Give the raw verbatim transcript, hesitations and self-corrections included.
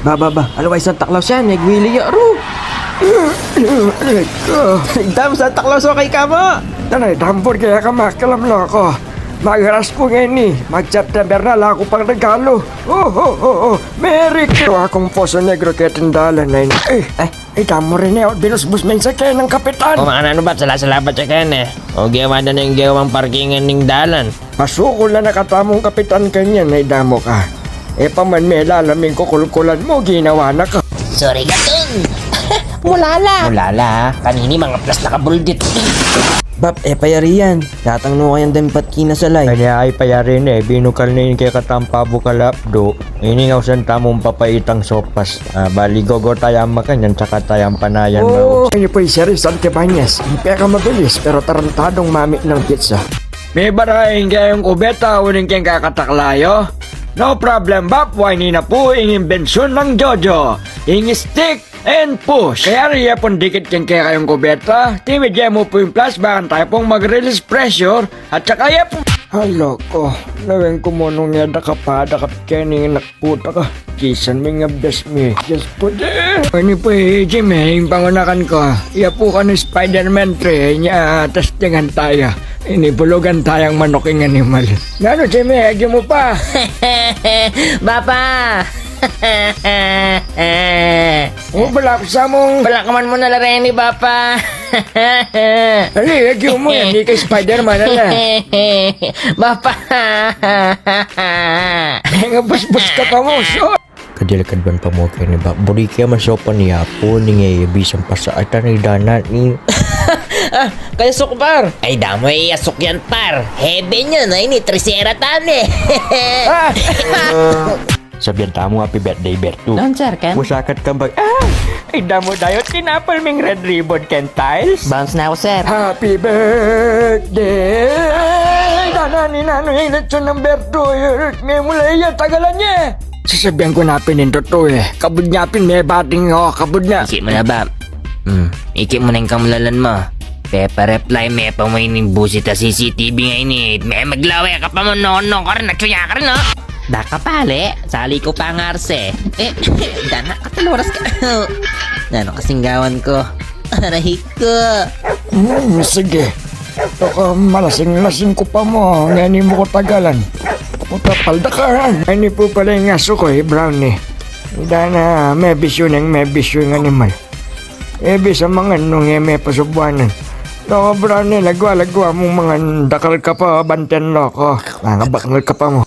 Ba, ba, ba. Alway Santa Claus yan, e, gwili ya, ru. Dam Santa Claus, okay ka mo? Tanay, dam, purke ka makialam, loko. Magaras ku ngeni, mag-September na, ala ku pang regalo. Oh, oh, oh, oh. Merry Christmas. Akung poso negro keting dalan na ini. Eh, eh, eh, damo rin e, binusbus me ing sake nang kapitan. O, mananu ba, sala-sala pa sake ne. O, gewa da ne ing gewang parkingan ning dalan. Pasukul na na katamung kapitan kanyan, ay damo ka. E pa man melalam ing kukulkulan mu, ginawa na ka. Sorry, Gatun. Mulala. Mulala, ha? Kanini mangaplas na ka buldit. Bap, e pa yari yan. Datang no kayang dampat kinasalay. Kanya ay pa yari ne, binukal ne ing kekatang pabu kalapdo. Ini nga usan tamung papaitang sopas. Ah, bali gogo tayang makanyan, saka tayang panayan. Oo, ini pu i Sir Santibanez. Ing pekamabilis, pero tarantadung mamit nang pizza. Mebara ing kekayung kubeta uling keng kakatakla yu? No problem, Bap, wa ini na pu ing imbensyun nang Jojo. Ing stick and push. Kaya ri ye pung dikit keng kekayung kubeta, timid ye mu pu ing plus, bakanta ye pung mag-release pressure, at saka ye pu. Hala ko, lawen ku mu nung e da ka pa, da ka pa keni, anak puta ka. Kisan mi nga best mi. Just put it. Ini pu i Jimmy, ing pangunakan ku. Iya pu kanu Spider-Man three, inya testingan taya. Ini bulugan tayang manuk ing animal. Nanu, Jimmy, agyu mu pa? Bapa! O, balak sa mung. Balak man mu na la reni, Bapa. Ali, agyu mu yan, e ka Spider-Man, ala. Bapa. Nga busbus ka pa mu, so. Kadelikadwan pa mu keni, Bap. Buri ke masopan ya pu, ning e bisang pasa, ay, tanay dana ni. Ah, kaya suk, par. Ay, damo e asuk yan, par. Heaven yan, ay, ini trisera tane. Ah! Sabian tamu happy birthday, Bertu. Don, sir, ken? Musakat kang bag-, ah! Ay, damo dayu, tinapal ming red ribbon ken tiles. Bounce na ku, sir. Happy birthday! Ay, dana ni nanu ing lechon nang Bertu, e, me mula iya, tagalan ye. Sasabian ku na pin ing tutu, e. Kabud na pin, mebating, o, kabud na. Iki mu na, Bap. Hmm, iki mu na ing kamulalan mu. Pepa-reply me pa mu ining busit a C C T V nga ini. Me maglawe ka pa mu, nonong ka rin, atsuya ka rin, o. Daka pale, sali ku pa ngarse. E, dana, kataluras ka. Nanu kasing gawan ku? Aray ku. Hmm, sige. Toka malasing-lasing ku pa mu, ngeni mu ku tagalan. Puta, palda ka, ha? Ini pu pala ing asu ku, i Brownie. Dana, mebisyu neng mebisyu ing animal. E bisa mangan nung e me pasubuanan. Toka Brownie, lagwa-lagwa mung mangan, dakal ka pa, banten loko. Mangabakal ka pa mu.